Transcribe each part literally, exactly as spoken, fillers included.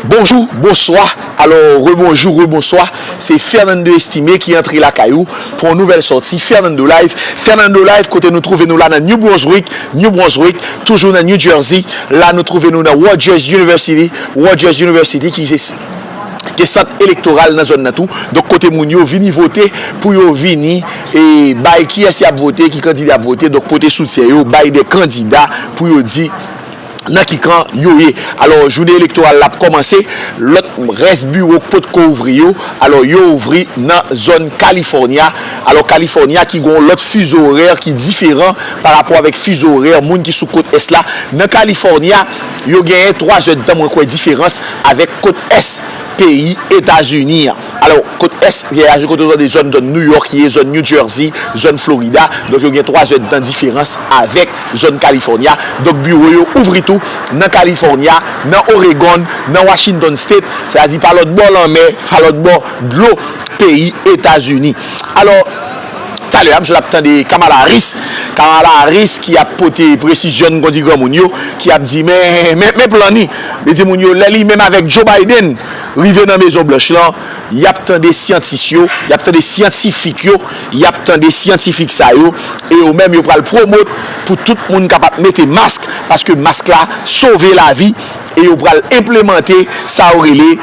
Bonjou, bonswa, alò rebonjou, rebonswa. Se Fernando Estimé ki antre lakay ou pou yon nouvèl sòti Fernando Live. Fernando Live, kote nou twouve nou la nan New Brunswick, New Brunswick, toujou nan New Jersey. La nou twouve nou nan Rutgers University, Rutgers University ki se ke sant elektoral nan zòn nan tou. Donk kote moun yo vini vote pou yo vini e bay kiyès y ap vote, ki kandida y ap vote. Donk pote soutyen yo bay de kandida pou yo di nan ki kan yo ye. Alò, jounen elektoral la ap kòmanse, lòt rès biwo potko ouvri yo, alò, yo ouvri nan zòn California. Alò, California ki gen yon lòt fizo orè ki diferan pa rapò avèk fizo orè moun ki sou kot ès la. Nan California, yo genyen twa zè d tan, mwen kwè, diferans avèk kot ès peyi Etazini an. Alò, kot ès, se kote w tande zòn, zòn New York ye, zòn New Jersey, zòn Florida. Donk, yo gen twa zè d tan diferans avèk zòn California. Donk, biwo yo ouvri tou nan California, nan Oregon, nan Washington State, sètadi pa lòt bò lanmè, pa lòt bò dlo peyi Etazini. Alò, talè a, m sot ap tande Kamala Harris. Kamala Harris ki ap pote presizyon, kon di granmoun yo, ki ap di, men, men, men plan ni. Li di moun yo, lè li menm avèk Joe Biden rive nan Mezon Blanch lan, y ap tande syantis yo, y ap tande syantifik yo, y ap tande syantifik sa yo, e yo menm yo pral pwomot pou tout moun kapab mete mask, paske mask la sove lavi, e yo pral enplemante sa yo rele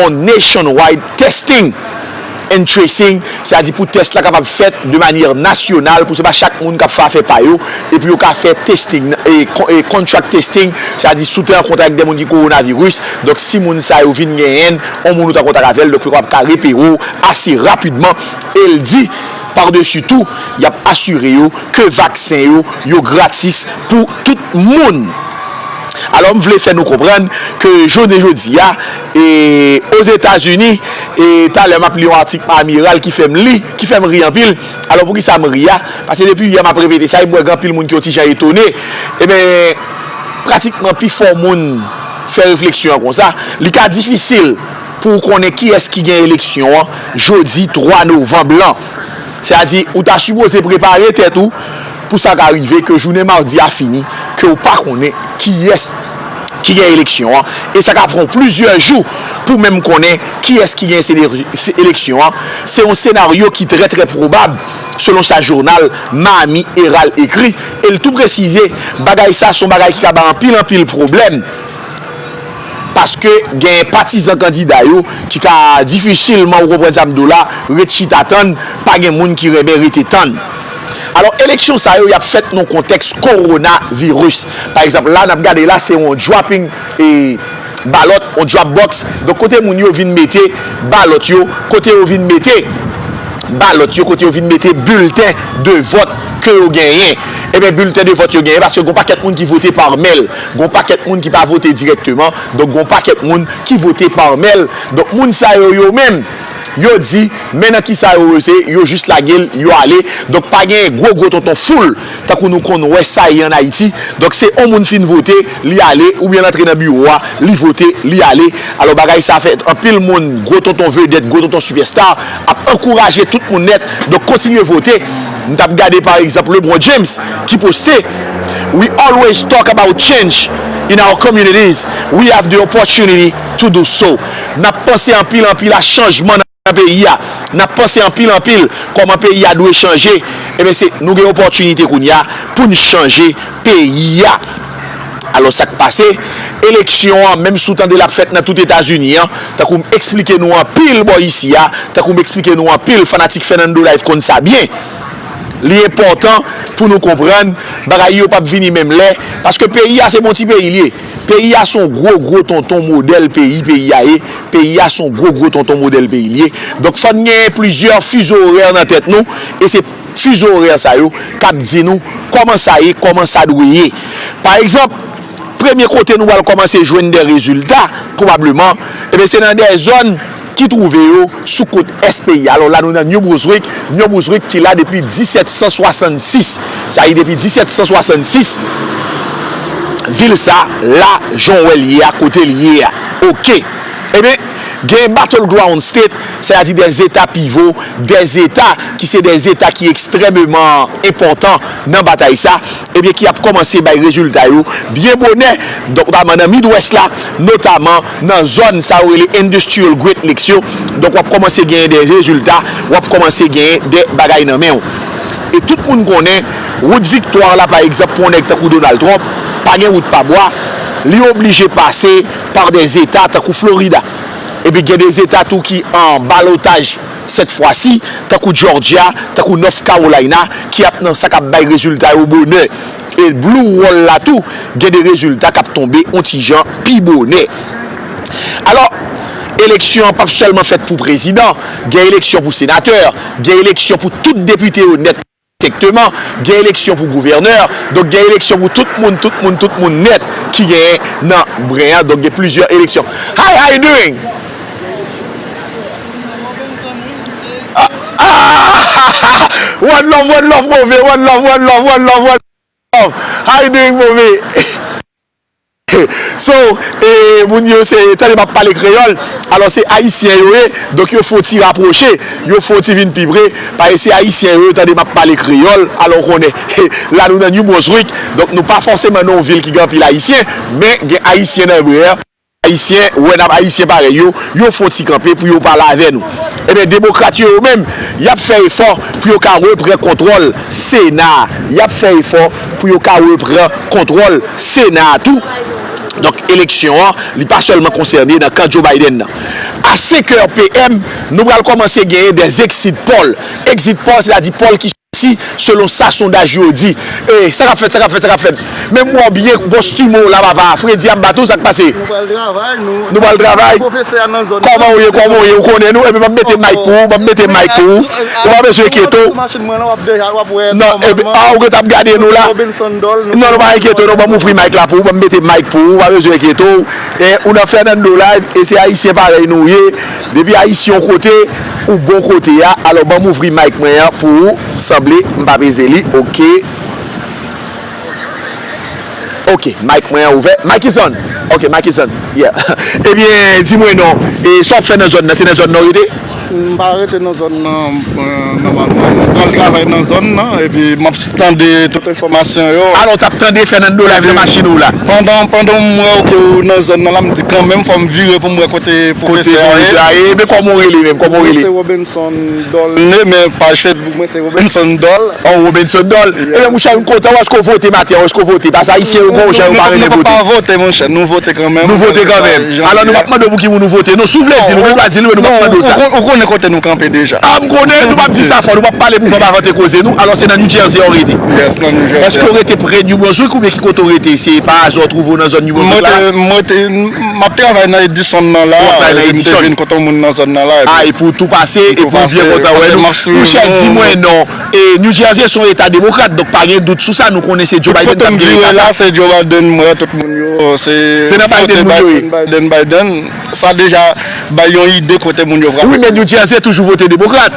on nationwide testing and tracing, sètadi pou tès la kapab fèt de manyè nasyonal, pou se pa chak moun k ap fè afè pa yo, epi yo ka fè testing, e, kon- e, contract testing, sètadi si w te an kontak ak de moun ki kowonaviris, donk si moun sa yo vin genyen, on moun ou te an kontak avè l, donk yo kapab ka repere w ase rapidman. E l di, padesi tou, y ap asire yo ke vaksen yo, yo gratis pou tout moun. Alò, m vle fè nou konprann ke jounen jodi a, e, Ozetazini, e, talè m ap li yon atik pa Amiral ki fè m li, ki fè m ri anpil. Alò, poukisa m ri a? Paske depi yè m ap repete sa, e m wè gen anpil moun ki yon ti jan etone. Ebyen, pratikman pifò moun fè refleksyon an konsa. Li ka difisil pou w konnen kiyès ki gen eleksyon an jodi twa novanm lan. Sètadi, ou ta sipoze prepare tèt ou pou sa ka rive ke jounen madi a fini, ke w pa konnen kiyès ki gen eleksyon an. E sa ka pran w plizyè jou pou menm konnen kiyès ki gen se- se- eleksyon an. Se yon senaryo ki trè, trè pwobab, selon sa jounal Miami Herald ekri. E l tou presize, bagay sa se yon bagay ki ka bay anpil, anpil pwoblèm. Paske gen patizan kandida yo ki ka difisilman, ou konprann sa m di w la, ret chita tann, pa gen moun ki renmen rete tann. Alò, eleksyon sa yo, y ap fèt nan kontèks kowonaviris. Pa egzanp, la n ap gade la, se yon dropping, e, ballot, yon drop box. Donk, kote moun yo vin mete balòt yo, kote yo vin mete balòt yo, kote yo vin mete bilten de vòt ke yo genyen. Ebyen, bilten de vòt yo genyen, paske gon pakèt moun ki vote pa mèl, gon pakèt moun ki pa vote dirèkteman, donk gon pakèt moun ki vote pa mèl. Donk, moun sa yo, yo menm, yo di, men nan kisa yo rete, yo jis lage l, yo ale. Donk, pa gen gwo, gwo tonton foul, tankou nou konn wè sa ye ann Ayiti. Donk, se yon moun fin vote, li ale, oubyen l antre nan biwo a, li vote, li ale. Alò, bagay sa fè anpil moun, gwo tonton vedèt, gwo tonton sipèsta, ap ankouraje tout moun nèt. Donk, kontinye vote. M t ap gade, pa egzanp, LeBron James ki poste, "We always talk about change in our communities. We have the opportunity to do so." N ap panse anpil, anpil a chanjman nan peyi a. N ap panse anpil, anpil kòman peyi a dwe chanje. Ebyen, se, nou gen opòtinite kounye a pou n chanje peyi a. Alò, sa k pase, eleksyon an, menm si w tande l ap fèt nan tout Etazini an, tankou m eksplike nou anpil bò isi a, tankou m eksplike nou anpil, fanatik Fernando Live konn sa byen. Li enpòtan pou nou konprann, bagay yo p ap vini menm lè, paske peyi a se bon ti peyi l ye. Peyi a se yon gwo, gwo tonton modèl peyi, peyi a ye. Peyi a se yon gwo, gwo tonton modèl peyi l ye. Donk, fò n genyen plizyè fizo orè nan tèt nou, e se fizo orè sa yo k ap di nou kòman sa ye, kòman sa dwe ye. Pa egzanp, premye kote nou pral kòmanse jwenn de rezilta, pwobableman, ebyen, se nan de zòn ki twouve yo sou kot ès peyi a. Alò, la, nou nan New Brunswick, New Brunswick ki la depi disèt san swasannsis. Sa ye depi disèt san swasannsis, vil sa la, jan w wè l ye a, kote l ye a. Oke. Ebyen, Gen battleground state, sètadi dè zeta pivo, dè zeta ki se dè zeta ki ekstrèmeman enpòtan nan batay sa, ebyen ki ap kòmanse bay rezilta yo byen bonè, donk notaman nan Midwest la, notaman nan zòn sa yo rele Industrial Great Lakes yo, donk w ap kòmanse genyen dè rezilta, w ap kòmanse genyen dè bagay nan men w. E tout moun konnen, wout viktwa la, pa egzanp, pou yon nèg tankou Donald Trump, pa gen wout pa bwa, li oblije pase pa dè zeta tankou Florida. Epi gen dè zeta tou ki an balotaj sèt fwa si, tankou Georgia, tankou North Carolina, ki ap nan sa k ap bay rezilta yo bonè. E blue wall la tou, gen dè rezilta k ap tonbe yon ti jan pi bonè. Alò, eleksyon an p ap sèlman fèt pou prezidan, gen eleksyon pou senatè, gen eleksyon pou tout depite yo nèt. Egzakteman, gen eleksyon pou gouvènè, donk gen eleksyon pou tout moun, tout moun, tout moun nèt ki genyen nan bren an, donk gen plizyè eleksyon. Hi, how you doing? Ah, ah, one love, one love, move, one love, one love, one love, one love. How you doing, move? So, e, moun yo se, tande m ap pale kreyòl, alò se ayisyen yo ye, donk yo fè yon ti rapwoche, yo fè yon ti vin pi pre, paske se ayisyen yo ye, tande m ap pale kreyòl, alò w konnen, la nou nan New Brunswick, donk nou pa fòseman nan yon vil ki gen anpil ayisyen, men gen ayisyen nan bren an, ayisyen, wè n ap ayisyen parèy yo, yo fè yon ti kanpe pou yo pale avè nou. Ebyen, demokrat yo, yo menm, y ap fè efò pou yo ka reprann kontwòl Sena a. Y ap fè efò pou yo ka reprann kontwòl Sena a tou. Donk, eleksyon an, li pa sèlman konsène nan kan Joe Biden nan. A senk è P M, nou pral kòmanse genyen dè exit poll. Exit poll, sètadi poll ki sòti selon sa sondaj yo di. E, sa k ap fèt, sa k ap fèt, sa k ap fèt? Men m wè w byen kostime w la, papa. Fredi ap bat ou, sa k pase? Nou pral travay, nou. Nou pral travay? Pwofesè a nan zòn nan. Kòman w ye, kòman w ye? Ou konnen nou, epi m ap mete mic pou ou, m ap mete mic pou ou. Ou pa bezwen enkyete w. Machin mwen lan, w ap deja, w ap wè. Non, epi, ah, ou gentan ap gade nou la? Robinson Dol. Non, nou pa enkyete w, non, ban m ouvri mic la pou ou, ban m mete mic pou ou, ou pa bezwen enkyete w. E, ou nan Fernando Live, e se ayisyen parèy nou ye. Depi ayisyen yon kote, ou bò kote a, alò ban m ouvri mic mwen an pou ou, sanble m pa peze li, oke. Ok, mic mwen an ouvè. Mic is on. Ok, mic is on. Yeah. Ebyen, di mwen non. E sa w ap fè nan zòn nan? Se nan zòn nan w rete? M pa rete nan zòn nan, euh, nòmalman. M pral travay nan zòn nan, epi m ap tande tout enfòmasyon yo. Alò, w t ap tande Fernando Live nan machin ou la? Pandan, pandan m wè w ke w nan zòn nan la, m di kanmenm, fò m vire pou m wè kote pwofesè a ye. Kote pwofesè a ye? Ebyen, kòman w rele menm? Kòman w rele? Mwen se Robinson Dolne, men paj Facebook mwen se Robinson Dol. Oh, Robinson Dol. Ebyen, monchè, nou kontan wè èske w vote maten an, èske w vote? Paske ayisyen yo gon jan yo pa renmen vote. Nou pa vote, monchè, nou vote kanmenm. Nou vote kanmenm. Alò, nou p ap mande w pou ki moun ou vote. Non, si w vle di, nou menm nou pa di l, men nou p ap mande w sa. Ou konnen kote nou kanpe deja. Ah, m konnen, nou p ap di sa fò, nou p ap pale pou van pa vante koze nou. Alò, se nan New Jersey w rete? Yes, nan New Jersey. Èske w rete pre New Brunswick oubyen ki kote w rete? Se pa aza w twouve w nan zòn New Brunswick la? Mwen te, mwen te, m ap travay nan Edison nan la, epi m te vin kote yon moun nan zòn nan la, epi. Ah, epi w tou pase, epi w byen kontan wè nou. Monchè, di mwen non. E New Jersey se yon eta demokrat, donk pa gen dout sou sa, nou konnen se Joe Biden k ap dirije eta sa. Kote m vire la, se Joe Biden, m wè tout moun yo, se nan Biden moun yo ye. Biden, Biden, Biden. Sa deja bay yon ide kote moun yo frape. Wi, men New Jersey toujou vote demokrat.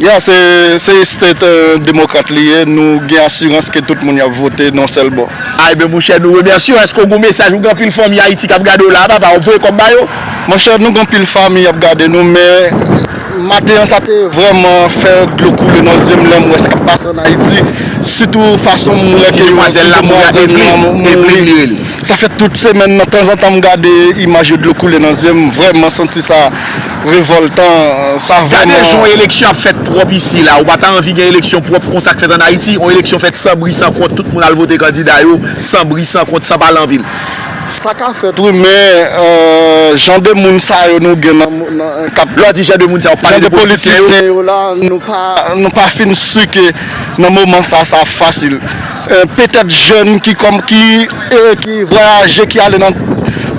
Ya, se, se state, euh, demokrat li ye, nou gen asirans ke tout moun y ap vote nan yon sèl bò. Ay, ben, monchè, nou remèsye w. Èske w gen yon mesaj? Ou gen anpil fanmi Ayiti k ap gade w la, papa, w ap voye kòb ba yo? Monchè, nou gen anpil fanmi y ap gade nou, men maten an, sa te vrèman fè dlo koule nan zye m lè m wè sa k ap pase ann Ayiti. Sitou fason m wè ke yon ti demwazèl la mouri. Sa fè tout semèn nan, tanzantan m gade imaj yo, dlo koule nan zye m, m vrèman santi sa revòltan, sa vrèman. Gade jan yon eleksyon ap fèt pwòp isi la, ou pa ta anvi gen eleksyon pwòp konsa k fèt ann Ayiti, yon eleksyon fèt san bri, san kont, tout moun al vote kandida yo, san bri, san kont, san pale anpil. Sa ka fèt wi, men, euh, jan de moun sa yo nou gen nan, nan, k ap, lè w di jan de moun sa yo, w ap pale de politisyen yo. Jan de politisyen yo la, nou pa, nou pa fin si ke nan moman sa, sa ap fasil. Euh, petèt jèn ki kòm, ki, euh, ki vwayaje, ki ale nan,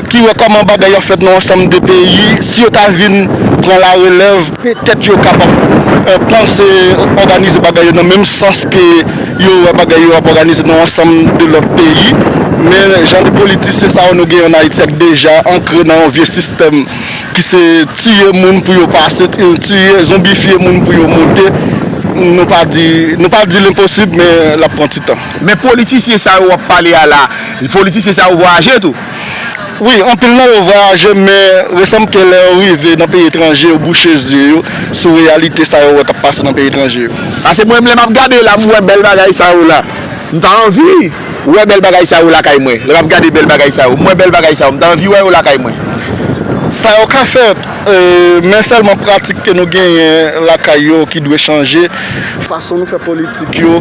ki wè kòman bagay yo ap fèt nan yon ansanm de peyi, si yo ta vin pran larelèv, petèt yo kapab, euh, panse òganize bagay yo nan menm sans ke yo wè bagay yo ap òganize nan yon ansanm de lòt peyi. Men jan de politisyen sa yo nou genyen ann Ayiti ak deja ankre nan yon vye sistèm ki se tiye moun pou yo pase, tiye, zonbifye moun pou yo monte. Nou pa di, nou pa di lenposib, men l ap pran ti tan. Men politisyen sa yo w ap pale a la, politisyen sa yo vwayaje tou? Wi, anpil nan yo vwayaje, men resanble ke lè yo rive nan peyi etranje, yo bouche zye yo sou reyalite sa yo wè k ap pase nan peyi etranje yo. Paske mwen menm, lè m ap gade la, m wè bèl bagay sa yo la. M ta anvi wè bèl bagay sa yo lakay mwen. Lè m ap gade bèl bagay sa yo, m wè bèl bagay sa yo, m ta anvi wè yo lakay mwen. Sa yo ka fèt, e, men sèlman pratik ke nou genyen lakay yo ki dwe chanje. Fason nou fè politik yo,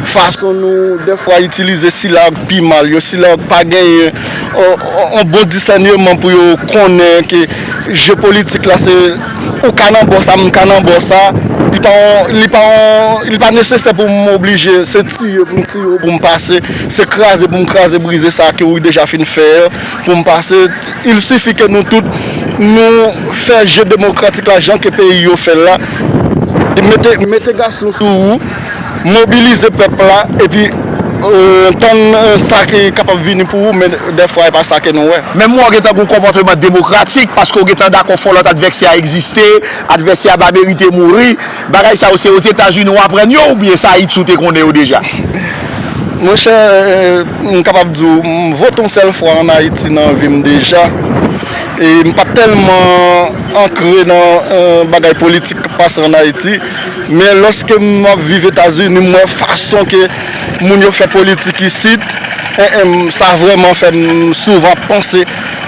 fason nou dèfwa itilize sila k pi mal yo, sila k pa genyen, o, o, on bon disèneman pou yo konnen ke je politik la se ou ka nan bò sa, m ka nan bò sa. Li pa yon, li pa yon, li pa nesesè pou m oblije, se tiye pou m tiye w pou m pase, se kraze pou m kraze brize sa ke ou deja fin fè pou m pase. Il sifi ke nou tout, nou fè je demokratik la jan ke peyi yo fè l la. Mete, mete gason sou ou, mobilize pèp la, epi, e, tann, e, sa ki kapab vini pou ou, men dèfwa e pa sa ke nou wè. Menm ou gen tan gon konpòteman demokratik, paske ou gen tan dakò fò lòt advèsè a egziste, advèsè a pa merite mouri. Bagay sa yo, se Ozetazini w aprann yo, oubyen sa Ayiti ou te konnen yo deja? Monchè, e, m kapab di w, m vote yon sèl fwa ann Ayiti nan vi m deja. E m pa t tèlman ankre nan, e, bagay politik k ap pase ann Ayiti. Men lòske m ap viv Etazini, m wè fason ke moun yo fè politik isit, e, e, sa vrèman fè m souvan panse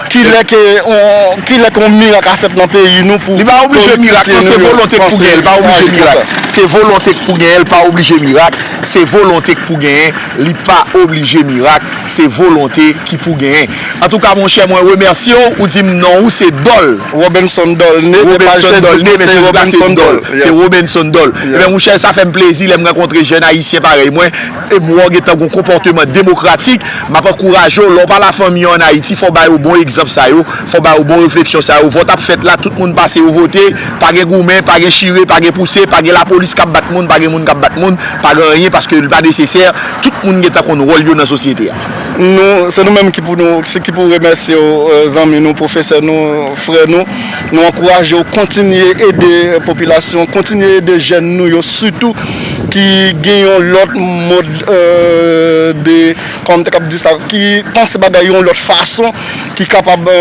kilè ke on, kilè ke yon mirak a fèt nan peyi nou pou... Li pa oblije mirak, non, se volonte k pou genyen, li pa oblije mirak. Se volonte k pou genyen, li pa oblije mirak. Se volonte k pou genyen, li pa oblije mirak. Se volonte ki pou genyen. Antouka, monchè, mwen remèsye w. Ou di m non ou se Dòl. Robinson Dòl, ne, men paj Facebook se Robinson Dòl. Se Robinson Dòl. Ebyen, monchè, sa fè m plezi lè m rankontre jèn ayisyen parèy mwen. E m wè w gen tan gon konpòteman demokratik. M ap ankouraje w, lè w pa lafanmi yo ann Ayiti, fò w ba yo bon egzanp sa yo, fò w ba yo bon refleksyon sa yo. Vòt ap fèt la, tout moun pase yo vote, pa gen goumen, pa gen chire, pa gen pouse, pa gen lapolis k ap bat moun, pa gen moun k ap bat moun, pa gen anyen paske li pa nesesè. Tout moun gen tan konn wòl yo nan sosyete a. Nou, se nou menm ki pou nou, se ki pou remèsye w, e, zanmi nou, pwofesè nou, frè nou. Nou ankouraje w kontinye ede popilasyon, kontinye ede jèn nou yo, sitou ki gen yon lòt mòd, e, de, kòman m te kab di sa, ki panse bagay yon lòt fason, ki kapab, e,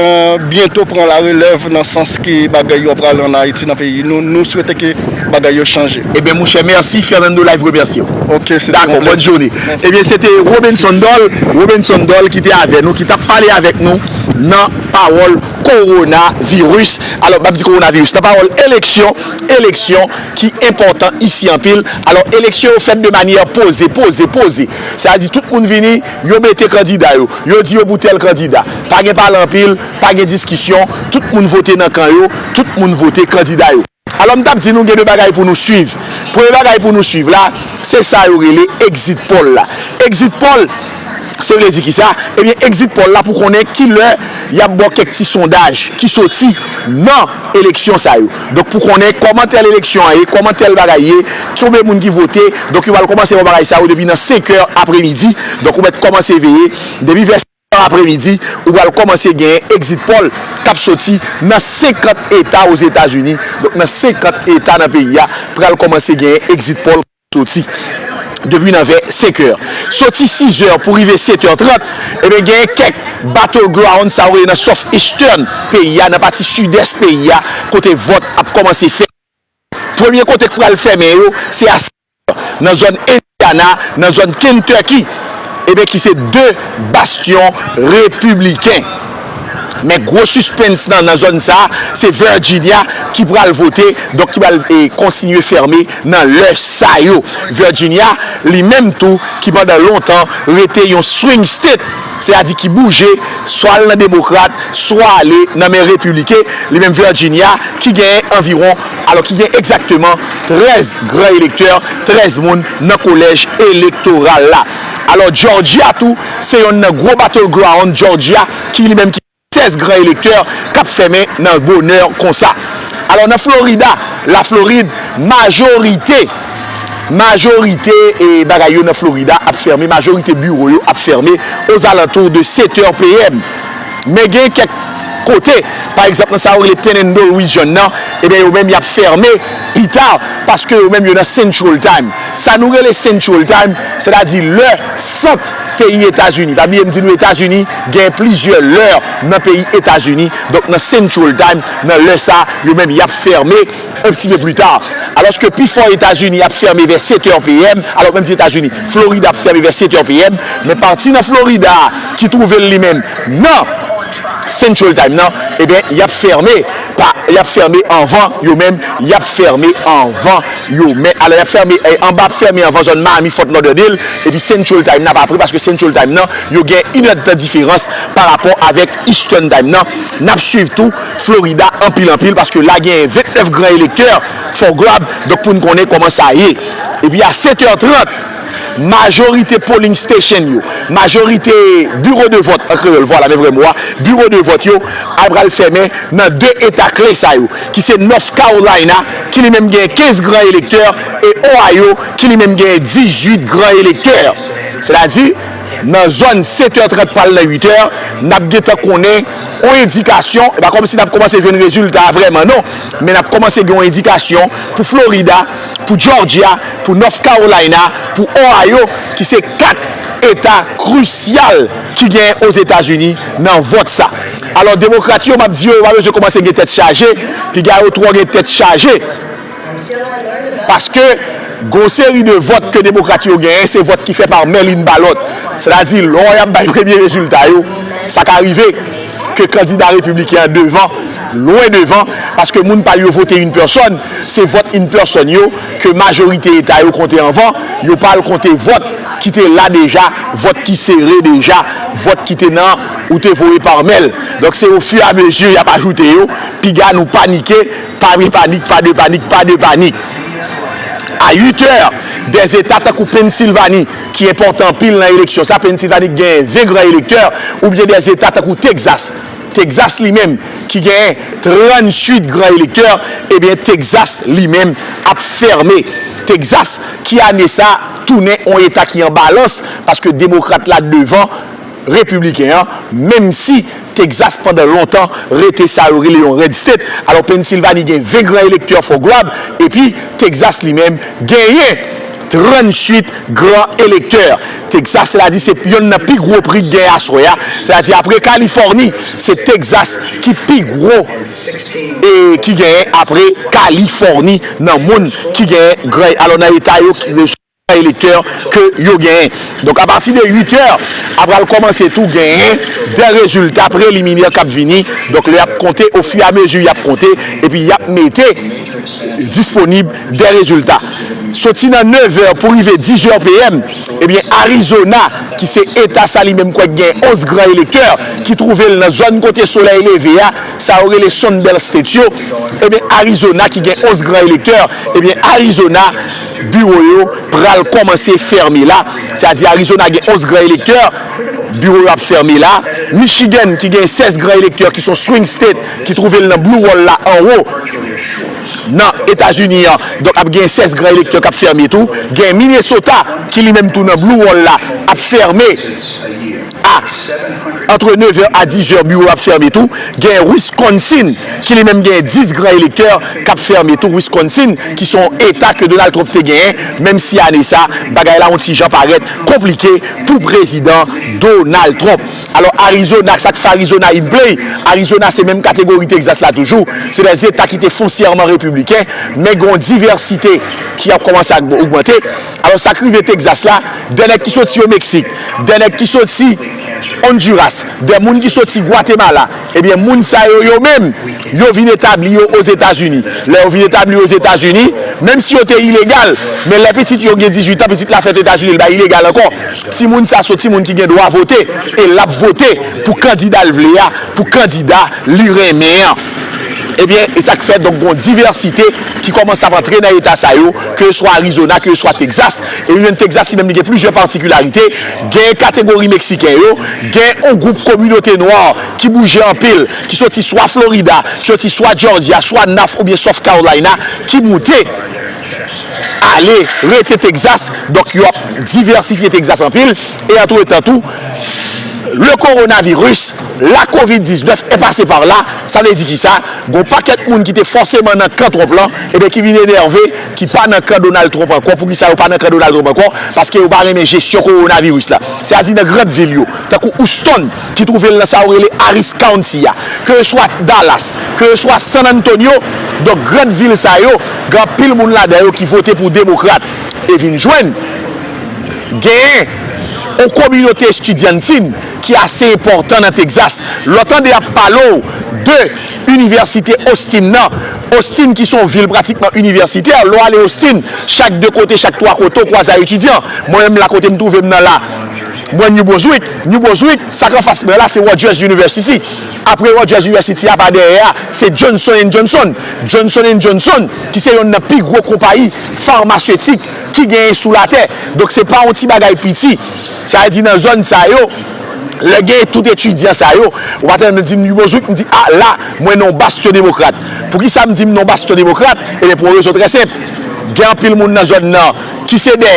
byento pran larelèv nan sans ke bagay yo ap prale ann Ayiti, nan peyi nou. Nou swete ke bagay yo chanje. Ebyen, monchè, mèsi. Fernando Live remèsye w. Ok, se te yon plezi. Dakò, bòn jounen. Mèsi. Ebyen, se te Robinson Dòl, Robinson Dòl ki te avè nou, ki t ap pale avèk nou nan pawòl kowonaviris. Alò, m ap di kowonaviris, nan pawòl eleksyon, eleksyon ki enpòtan isi anpil. Alò, eleksyon yo fèt de manyè poze, poze, poze. Sètadi tout moun vini, yo mete kandida yo, yo di yo pou tèl kandida. Pa gen pale anpil, pa gen diskisyon, tout moun vote nan kan yo, tout moun vote kandida yo. Alò, m t ap di nou gen de bagay pou nou swiv. Premye bagay pou nou swiv la, se sa yo rele exit poll la. Exit poll, se vle di ki sa? Ebyen, exit poll la pou konnen ki lè y ap ba w kèk ti sondaj ki soti nan eleksyon sa yo. Donk, pou konnen kòman tèl eleksyon an ye, kòman tèl bagay ye, konbyen moun ki vote, donk yo pral kòmanse ba w bagay sa yo depi nan senk è apremidi. Donk, ou mèt kòmanse veye depi vè apremidi, ou pral kòmanse genyen exit poll k ap soti nan senkant eta Ozetazini. Donk, nan senkant eta nan peyi a, pral kòmanse genyen exit poll k ap soti depi nan vè senk è. Soti sis è pou rive sèt è trant, ebyen, genyen kèk battleground, sa yo rele nan Southeastern peyi a, nan pati sidès peyi a, kote vòt ap kòmanse fèt. Premye kote k pral fèmen yo, se a nan zòn Indiana, nan zòn Kentucky, ebyen, ki se de bastyon repibliken. Men gwo sispens nan, nan zòn sa, se Virginia ki pral vote, donk ki pral, e, kontinye fèmen nan lè sa yo. Virginia, li menm tou, ki pandan lontan rete yon swing state, sètadi ki bouje, swa l nan demokrat, swa ale nan men repibliken, li menm Virginia, ki genyen anviwon, alò ki gen egzakteman trèz gran elektè, trèz moun nan kolèj elektoral la. Alò, Georgia tou, se yonn nan gwo battleground Georgia, ki li menm ki sèz gran elektè k ap fèmen nan bonè konsa. Alò, nan Florida, Laflorid, majorite, majorite, e, bagay yo nan Florida ap fèmen, majorite biwo yo ap fèmen ozalantou de sèt è P M. Men gen kèk kote, pa egzanp, nan sa yo rele Panhandle Region nan, ebyen, yo menm y ap fèmen pita, Paske yo menm yo nan Central Time. Sa nou rele Central Time, sètadi lè sant peyi Etazini. Pa bliye m di nou Etazini gen plizyè lè nan peyi Etazini. Donk nan Central Time, nan lè sa, yo menm y ap fèmen un petit peu plus tard. Alòske pifò Etazini ap fèmen vè sèt è P M, alò menm si Etazini, Florida ap fèmen vè sèt è P M, men pati nan Florida a ki twouve l li menm nan Central Time nan, ebyen, y ap fèmen pa, y ap fèmen anvan yo menm, y ap fèmen anvan yo menm. Alò, y ap fèmen, eh, anba ap fèmen anvan zòn Miami, Fort Lauderdale, epi Central Time nan ap apre, paske Central Time nan, yo gen inèdtan diferans pa rapò avèk Eastern Time nan. N ap swiv tou Florida anpil anpil, paske la gen vennèf gran elektè, Four Globe, donk pou n konnen kòman sa ye. Epi a sèt è trant, majorite polling station yo, majorite biro de vòt an kreyòl, vwala, men vrè mo a, biro de vòt yo, a pral fèmen nan de eta kle sa yo, ki se North Carolina, ki li menm gen kenz gran elektè, e Ohio, ki li menm gen dizuit gran elektè. Sètadi, nan zòn sèt è trant pral nan uit è, n ap gentan konnen yon endikasyon, e pa kòmsi n ap kòmanse jwenn rezilta a vrèman, non, men n ap kòmanse gen yon endikasyon pou Florida, pou Georgia, pou North Carolina, pou Ohio, ki se kat eta krisyal ki genyen Ozetazini nan vòt sa. Alò, demokrat yo, m ap di yo, yo pa bezwen kòmanse gen tèt chaje, piga yo twò gen tèt chaje. Paske, gon seri de vòt ke demokrat yo genyen, se vòt ki fè pa mail-in ballot. Sètadi, lè y ap bay premye rezilta yo, sa ka rive ke kandida repibliken an devan, lwen devan, paske moun pa l yo vote in pèsòn, se vòt in pèsòn yo ke majorite eta yo konte anvan, yo pa al konte vòt ki te la deja, vòt ki sere deja, vòt ki te nan ou te voye pa mail. Donk, se ofiramezi y ap ajoute yo, piga nou panike, pa de panik, pa de panik, pa de panik. A uit è, dè eta tankou Pennsylvanie, ki enpòtan anpil nan eleksyon sa, Pennsylvanie ki gen ven gran elektè, oubyen dè eta tankou Texas. Texas li menm, ki gen tranntuit gran elektè, ebyen, Texas li menm ap fèmen. Texas, ki ane sa, tounen yon eta ki an balans, paske demokrat la devan repibliken an, menm si Texas pandan lontan rete sa yo rele yon red state. Alò, Pennsylvanie gen ven gran elektè, Four Globe, epi Texas li menm genyen tranntuit gran elektè. Texas, sètadi se yonn nan pi gwo pri k gen aswè a. Sètadi apre Kalifòni, se Texas ki pi gwo e ki genyen apre Kalifòni nan moun ki genyen gran, alò nan eta yo ki elektè ke yo genyen. Donk, apati de uit è, a pral kòmanse tou genyen dè rezilta preliminè k ap vini. Donk, lè y ap konte, ofiramezi y ap konte, epi y ap mete disponib dè rezilta. Soti nan nèf è pou rive diz è P M, ebyen, Arizona, ki se eta sa li menm kwè k gen onz gran elektè, ki twouve l nan zòn kote solèy leve a, sa yo rele Sun Belt State yo, ebyen, Arizona ki gen onz gran elektè, ebyen, Arizona, biwo yo pral kòmanse fèmen la. Sètadi Arizona gen onz gran elektè, biwo yo ap fèmen la. Michigan ki gen sèz gran elektè, ki se yon swing state, ki twouve l nan Blue Wall la anwo nan Etazini an, donk ap gen sèz gran elektè k ap fèmen tou. Gen Minnesota ki li menm tou nan Blue Wall la, ap fèmen a, antre nèf è a diz è, biwo ap fèmen tou. Gen Wisconsin, ki li menm gen dis gran elektè k ap fèmen tou. Wisconsin, ki se yon eta ke Donald Trump te genyen, menm si ane sa, bagay la yon ti jan parèt konplike pou prezidan Donald Trump. Alò, Arizona, sa k fè Arizona in play? Arizona se menm kategori Texas la toujou. Se dè eta ki te fonsyèman repibliken, men gen yon divèsite ki ap kòmanse ag-, ogmante. Alò, sa k rive Texas la, dè nèg ki soti o Meksik, dè nèg ki soti Honduras, dè moun ki soti Gwatemala, ebyen, moun sa yo, yo menm, yo vin etabli yo Ozetazini. Lè yo vin etabli yo Ozetazini, menm si yo te ilegal, men lè pitit yo gen dizuit an, pitit la fèt Etazini, li pa ilegal ankò. Timoun sa se yon timoun ki gen dwa vote, e l ap vote pou kandida l vle a, pou kandida li renmen an. Ebyen, e sa k fè, donk, gon divèsite ki kòmanse ap antre nan eta sa yo, ke swa Arizona, ke swa Texas. E wi, menm Texas, li menm, li gen plizyè patikilarite. Gen kategori Meksiken yo, gen yon gwoup kominote nwa ki bouje anpil, ki soti swa Florida, ki soti swa Georgia, swa North oubyen South Carolina, ki moute ale rete Texas. Donk, yo ap divèsifye Texas anpil. E antretan tou, Le coronavirus, la covid diznèf est passé par là, sa vle di ki sa? Gon pakèt moun ki te fòseman nan kan Trump lan, ebyen ki vin enève, ki pa nan kan Donald Trump ankò. Poukisa yo pa nan kan Donald Trump ankò? Paske yo pa renmen jesyon kowonaviris la. Se a di nan gran vil yo, tankou Houston, ki twouve l nan sa yo rele Harris County a, ke yo swa Dallas, ke yo swa San Antonio, donk gran vil sa yo, gen anpil moun ladan yo ki vote pou demokrat. E vin jwenn, genyen yon kominote estidyantin ki ase enpòtan nan Texas. Lè w tande y ap pale w de inivèsite Austin nan, Austin ki se yon vil pratikman inivèsitè, lè w ale Austin, chak de kote, chak twa kote, w kwaze a etidyan. Mwen menm la kote m twouve m nan la, mwen New Brunswick, New Brunswick, sa k anfas mwen la, se Rutgers University. Apre Rutgers University a, pa dèyè a, se Johnson and Johnson. Johnson and Johnson, ki se yonn nan pi gwo konpayi famasetik ki genyen sou latè. Donk, se pa yon ti bagay piti. Sa vle di, nan zòn sa yo, lè gen tout etidyan sa yo, ou pa tande di m New Brunswick, m di, a, la, mwen nan yon bastyon demokrat. Poukisa m di m nan yon bastyon demokrat? Ebyen, pou yon rezon trè senp. Gen anpil moun nan zòn nan ki se de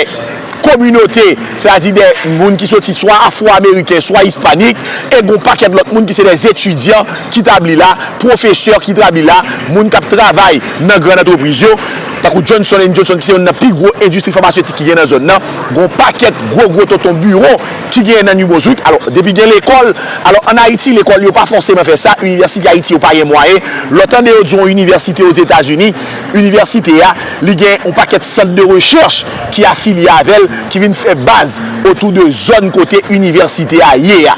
kominote, sètadi de moun ki soti swa afwo-ameriken, swa ispanik, e gon pakèt lòt moun ki se de etidyan ki tabli la, pwofesè ki tabli la, moun k ap travay nan gran antrepriz yo, tankou Johnson and Johnson, ki se youn nan pi gwo endistri famasetik ki gen nan zòn nan, gon pakèt gwo, gwo tonton biwo ki genyen nan New Brunswick. Alò, depi gen lekòl, alò, ann Ayiti, lekòl yo pa fòseman fè sa, inivèsite Ayiti yo pa gen mwayen. Lè w tande yo di yon inivèsite Ozetazini, inivèsite a, li gen yon pakèt sant de rechèch ki afilye avè l, ki vin fè baz otou de zòn kote inivèsite a ye a.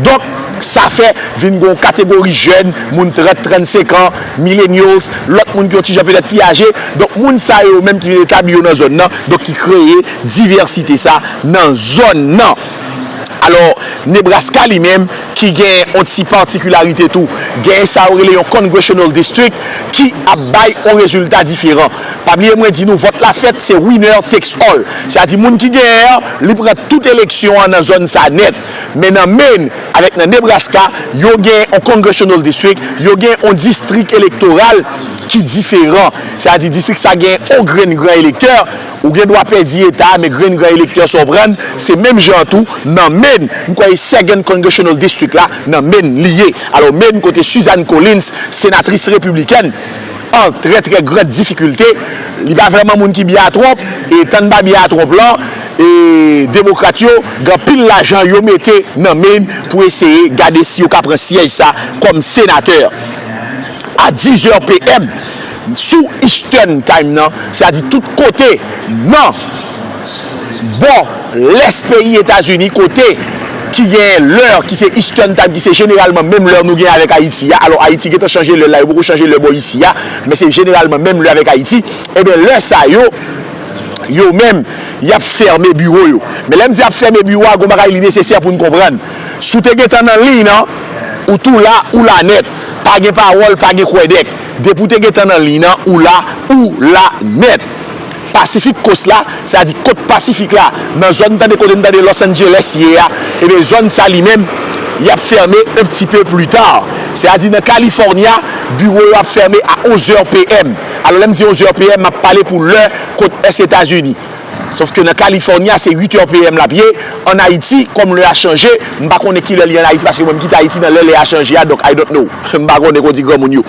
Donk, sa fè vin gen yon kategori jèn, moun trant, trannsenk an, millennials, lòt moun ki yon ti jan petèt pi aje. Donk, moun sa yo menm ki vin etabli yo nan zòn nan, donk ki kreye divèsite sa nan zòn nan. Alò, Nebraska li menm, ki gen yon ti patikilarite tou. Gen sa yo rele yon congressional district ki ap bay yon rezilta diferan. Pa bliye mwen di nou, vòt la fèt, se winner takes all. Sètadi moun ki genyen an, li pran tout eleksyon an nan zòn sa nèt. Men nan Maine avèk nan Nebraska, yo gen yon congressional district, yo gen yon distrik elektoral ki diferan. Sètadi distrik sa gen yon grenn gran elektè, ou gen dwa pèdi eta a, men grenn gran elektè sa w pran, se menm jan an tou nan Maine, m kwè e second congressional district la, nan Maine li ye. Alò, Maine kote Susan Collins, senatris repiblikèn, an trè, trè gran difikilte, li pa vrèman moun ki byen a Trump, e tan n pa byen a Trump lan, e demokrat yo, gen anpil lajan yo mete nan Maine pou eseye gade si yo ka pran syèj sa kòm senatè. A diz è P M, sou Eastern Time nan, sètadi tout kote nan bò lès peyi Etazini, kote ki gen lè ki se Eastern Time, ki se jeneralman menm lè nou gen avèk Ayiti a. Alò, Ayiti gentan chanje lè la, yo poko chanje lè bò isi a, men se jeneralman menm lè avèk Ayiti. Ebyen, lè sa yo, yo menm, y ap fèmen biwo yo. Men lè m di y ap fèmen biwo a, gon bagay li nesesè pou n konprann. Si w te gentan nan liy nan, ou tou la, ou la nèt. Pa gen pawòl, pa gen kwèdèk. Depi w te gentan nan liy nan, ou la, ou la nèt. Pacific Coast la, sètadi kot Pasifik la, nan zòn tande kote n tande Los Angeles ye a, ebyen zòn sa li menm, y ap fèmen un petit peu plus tard. Sètadi nan California, biwo yo ap fèmen a onz è P M. Alò lè m di onz è P M, m ap pale pou lè kot Ès Etazini. Sòf ke nan California, se uit è P M l ap ye. Ann Ayiti, kòm lè a chanje, m pa konnen ki lè li ann Ayiti, paske mwen m kite Ayiti nan lè lè a chanje a, donk I don't know. M pa konnen, kon di granmoun yo.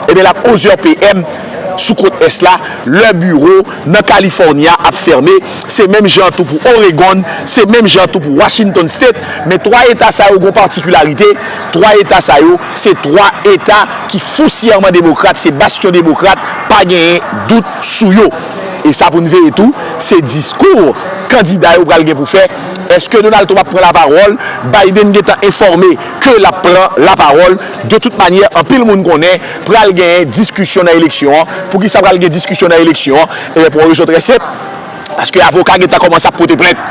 Ebyen, l ap onz è P M sou kot Ès la, lè biwo nan California ap fèmen. Se menm jan tou pou Oregon, se menm jan tou pou Washington State. Men twa eta sa yo gon patikilarite. Twa eta sa yo, se twa eta ki fousyèman demokrat, se bastyon demokrat, pa genyen dout sou yo. E sa pou n veye tou, se diskou kandida yo pral gen pou fè. Èske Donald Trump ap pran lapawòl? Biden gentan enfòme ke l ap pran lapawòl. De tout manyè, anpil moun konnen pral genyen diskisyon nan eleksyon an. Poukisa pral gen diskisyon nan eleksyon an? Ebyen, pou yon rezon trè senp. Paske avoka gentan kòmanse ap pote plent.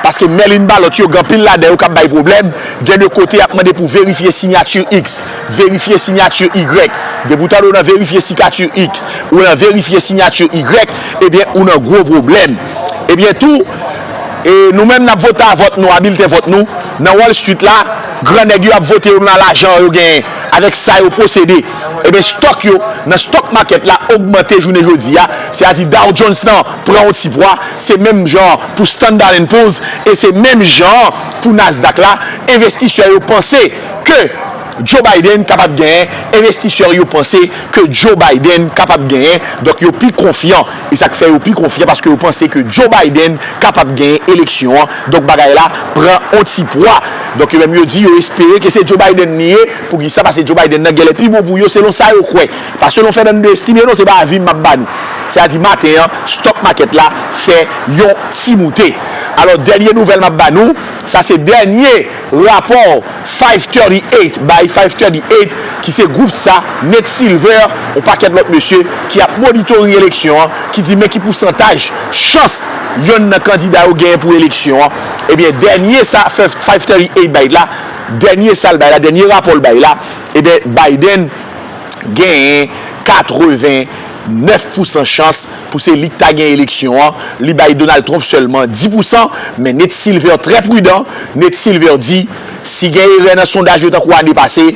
Paske mail-in ballot yo, gen anpil ladan yo k ap bay pwoblèm. Gen de kote y ap mande pou verifye siyati X, verifye siyati Y. Depi w tande w nan verifye siyati X, ou nan verifye siyati Y, ebyen, ou nan gwo pwoblèm. Ebyen tou, e nou menm n ap vote a vòt nou, a bilten vòt nou, nan Wall Street la, gran nèg yo ap vote yo menm a lajan yo genyen. avèk sa yo posede. Ebyen, stòk yo nan stock market la ogmante jounen jodi a. Sètadi Dow Jones nan pran yon ti pwa, se menm jan pou Standard and Poor's, e se menm jan pou Nasdaq la. Envestisè yo panse ke Joe Biden kapab genyen, envestisè yo panse ke Joe Biden kapab genyen, donk yo pi konfyan. E sa k fè yo pi konfyan, paske yo panse ke Joe Biden kapab genyen eleksyon an. Donk bagay la pran yon ti pwa. Donk yo menm yo di yo espere ke se Joe Biden li ye. Poukisa? Paske Joe Biden nan genlè pi bon pou yo selon sa yo kwè. Pa selon Fernando Estimé non, se pa avi m m ap ba nou. Sètadi maten an, stock market la fè yon ti moute. Alò, dènye nouvèl m ap ba nou, sa se dènye rapò Five thirty-eight, bay Five thirty-eight, ki se gwoup sa, Nate Silver, yon pakèt lòt mesye ki ap monitoring eleksyon an, ki di men ki pousantaj chans yonn nan kandida yo genyen pou eleksyon an. Ebyen, dènye sa, Five thirty-eight bay la, dènye sa l bay la, dènye rapò l bay la, ebyen, Biden genyen katreven nèf pousan chans pou se li k ta gen eleksyon an. Li bay Donald Trump sèlman dis pousan, men Nate Silver trè pridan. Nate Silver di, si gen erè nan sondaj yo tankou ane pase,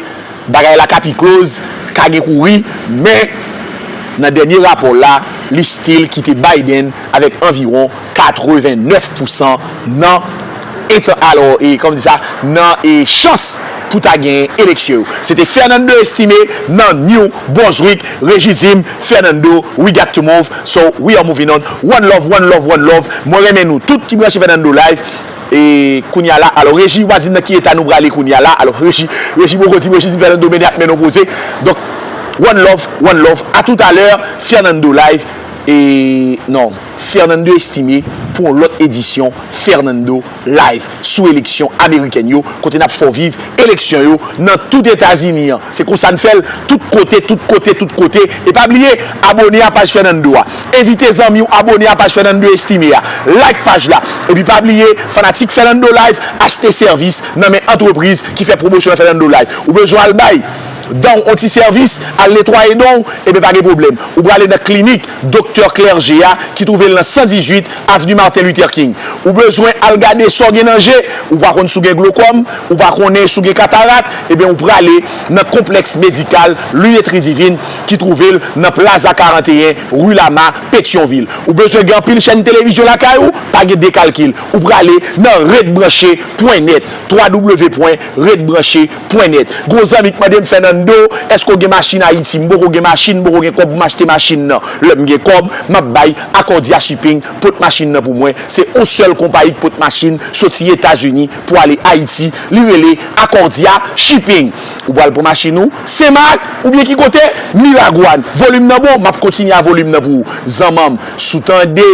bagay la ka pi close, ka gen kouri, men nan dènye rapò la, li still kite Biden avèk anviwon katreven nèf pousan nan etan, alò, e, kòman di sa, nan, e, chans pou ta gen eleksyon yo. Se te Fernando Estimé nan New Brunswick, Reji di m, Fernando, we got to move, so we are moving on. One love, one love, one love. Mwen renmen nou tout ki branche Fernando Live. E kounye a la, alò, Reji, w a di m nan ki eta nou prale kounye a la. Alò, Reji, Reji poko di m, Reji di m Fernando mennen ap mennen yon koze. Donk, one love, one love. A toutalè, Fernando Live. E non, Fernando Estimé pou yon lòt edisyon Fernando Live sou eleksyon amerikèn yo, kote n ap fè w viv eleksyon yo nan tout Etazini an. Se konsa n fè l, tout kote, tout kote, tout kote. E pa bliye, abone a paj Fernando a. Envite zanmi w abone a paj Fernando Estimé a. Like paj la. Epi pa bliye, fanatik Fernando Live, achte sèvis nan men antrepriz ki fè pwomosyon nan Fernando Live. Ou bezwen al bay dan w yon ti sèvis, al netwaye dan w, ebyen pa gen pwoblèm. Ou prale nan klinik Doktè Clergé a ki twouve l nan san dizuit Avenue Martin Luther King. Ou bezwen al gade sa w gen nan je, ou pa konn si w gen glokòm, ou pa konnen si w gen katarak, ebyen ou prale nan konplèks medikal Lunetterie Divine ki twouve l nan Plaza karannteyen, Rue Lama, Petyonvil. Ou bezwen gen anpil chèn televizyon lakay ou, pa gen de kalkil. Ou prale nan ret branche pwen nèt, twa w pwen ret branche pwen nèt. Gon zanmi k mande m, Fernando, èske w gen machin Ayiti? M poko gen machin, m poko gen kòb pou m achte machin nan. Lè m gen kòb, m ap bay Accordia Shipping pot machin nan pou mwen. Se yon sèl konpayi k pot machin soti Etazini pou ale Ayiti. Li rele Accordia Shipping. Ou pral pran machin ou, Senmak, oubyen ki kote? Miragwàn. Volim nan bon, m ap kontinye a volim nan pou ou. Zanmanm, si w tande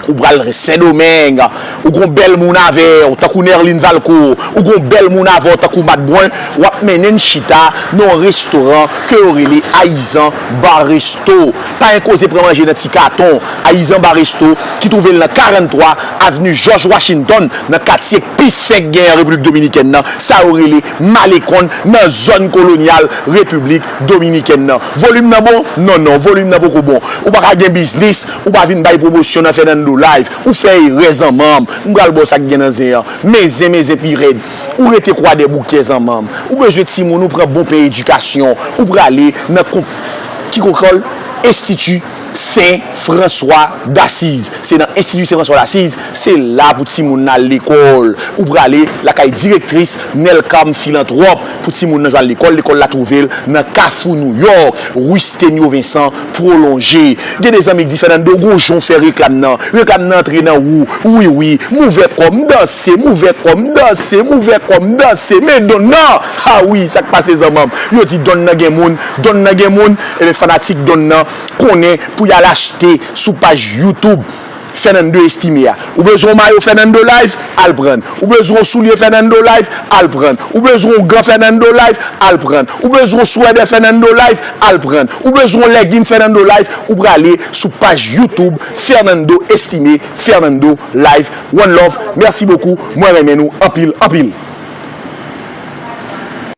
ou pral Sendomeng, ou gon bèl moun avè w, tankou Nerline Valcourt, ou gon bèl moun avè w, tankou Matt Brun, w ap mennen n chita nan yon restoran ke yo rele Ayizan Bar Resto. Pa gen koze pran manje nan ti katon. Ayizan Bar Resto, ki twouve l nan karanntwa Avenue George Washington, nan katye k pi fèk genyen an Repiblik Dominikèn nan, sa yo rele Malecon, nan zòn kolonyal Repiblik Dominikèn nan. Volim nan bon? Non, non, volim nan poko bon. Ou pa ka gen biznis, ou pa vin bay pwomosyon nan Fernando Live. Ou fè erè, zanmanm. M pral ba w sa k gen nan zen an. Men zen, men zen pi rèd. Ou rete Kwadèboukè, zanmanm. Ou bezwen timoun ou pran bon pen edikasyon. Ou prale nan konp-, ki lekòl? Enstiti Sen Franswa Dasiz. Se nan Enstiti Sen Franswa Dasiz, se la pou timoun nan al lekòl. Ou prale lakay direktris Nelcam Filantwòp pou timoun nan jwenn lekòl. Lekòl la twouve l nan Kafou Nouyòk, ri Stenyo Vensan pwolonje. Gen de zanmi k di, Fernando, gon jan w fè reklam nan. Reklam nan antre nan wou. Wi, wi. M ouvè kò m, m danse, m ouvè kò m, m danse, m ouvè kò m, m danse. Men Don nan! Ha wi, sa k pase zanmanm? Yo di Don nan gen moun, Don nan gen moun. Ebyen, fanatik Don nan konnen pou y al achte sou paj YouTube Fernando Estimé a. Ou bezwen yon mayo Fernando Live? Al pran. Ou bezwen yon soulye Fernando Live? Al pran. Ou bezwen yon gan Fernando Live? Al pran. Ou bezwen yon swèdè Fernando Live? Al pran. Ou bezwen yon leggings Fernando Live? Ou prale sou paj YouTube Fernando Estimé, Fernando Live. One love. Mèsi bokou. Mwen renmen nou anpil, anpil.